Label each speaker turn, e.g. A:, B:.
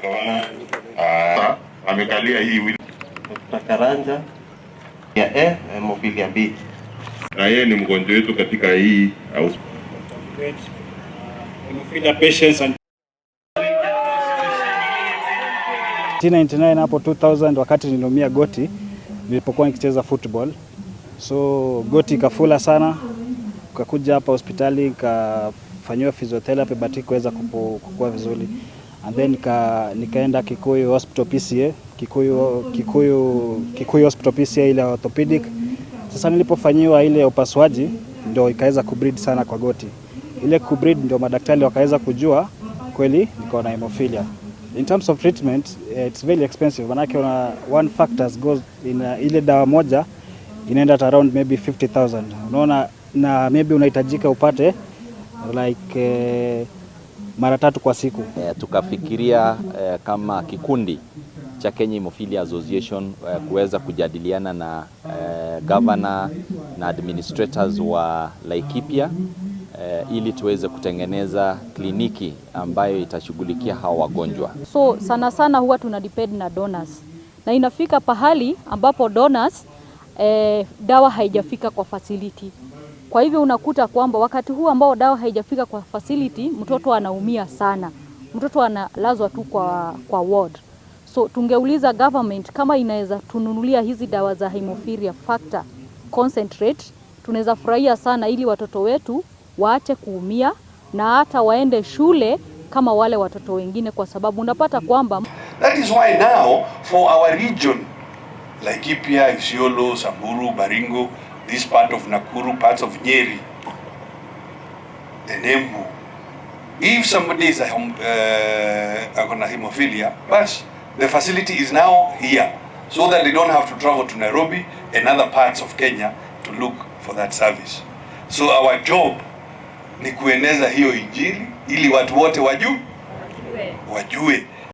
A: Gavana amekalia hii wheel.
B: Dr. Karanja ya A, hemophilia B.
A: Na yeye ni mgonjwa wetu katika hii
C: Hemophilia patients and
D: 1999 hapo 2000 wakati niliumia goti nilipokuwa nikicheza football, so goti ikafula sana, kakuja hapa hospitali nikafanyiwa physiotherapy but ikuweza kukua vizuri, and then nikaenda Kikuyu Hospital PCA, Kikuyu Hospital PCA ile orthopedic. Sasa nilipofanyiwa ile upasuaji ndio ikaweza kubleed sana kwa goti. Ile kubleed ndio madaktari wakaweza kujua kweli niko na hemophilia. In terms of treatment, it's very expensive. Manake una one factors goes in ile dawa moja inaenda at around maybe 50,000. Unaona, na maybe unahitajika upate like mara tatu kwa siku.
E: Tukafikiria kama kikundi cha Kenya Hemophilia Association kuweza kujadiliana na governor na administrators wa Laikipia ili tuweze kutengeneza kliniki ambayo itashughulikia hawa wagonjwa.
F: So sana sana huwa tuna depend na donors, na inafika pahali ambapo donors dawa haijafika kwa facility. Kwa hivyo unakuta kwamba wakati huu ambao dawa haijafika kwa facility, mtoto anaumia sana, mtoto analazwa tu kwa ward. So tungeuliza government kama inaweza tununulia hizi dawa za hemophilia factor concentrate, tunaweza furahia sana, ili watoto wetu waache kuumia na hata waende shule kama wale watoto wengine, kwa sababu unapata kwamba
G: That is why now for our region, Laikipia, Isiolo, Samburu, Baringo, this part of Nakuru, parts of Nyeri, and Embu, if somebody is a hemophilia, bas, the facility is now here so that they don't have to travel to Nairobi and other parts of Kenya to look for that service. So our job ni kueneza hiyo injili ili watu wote wajue.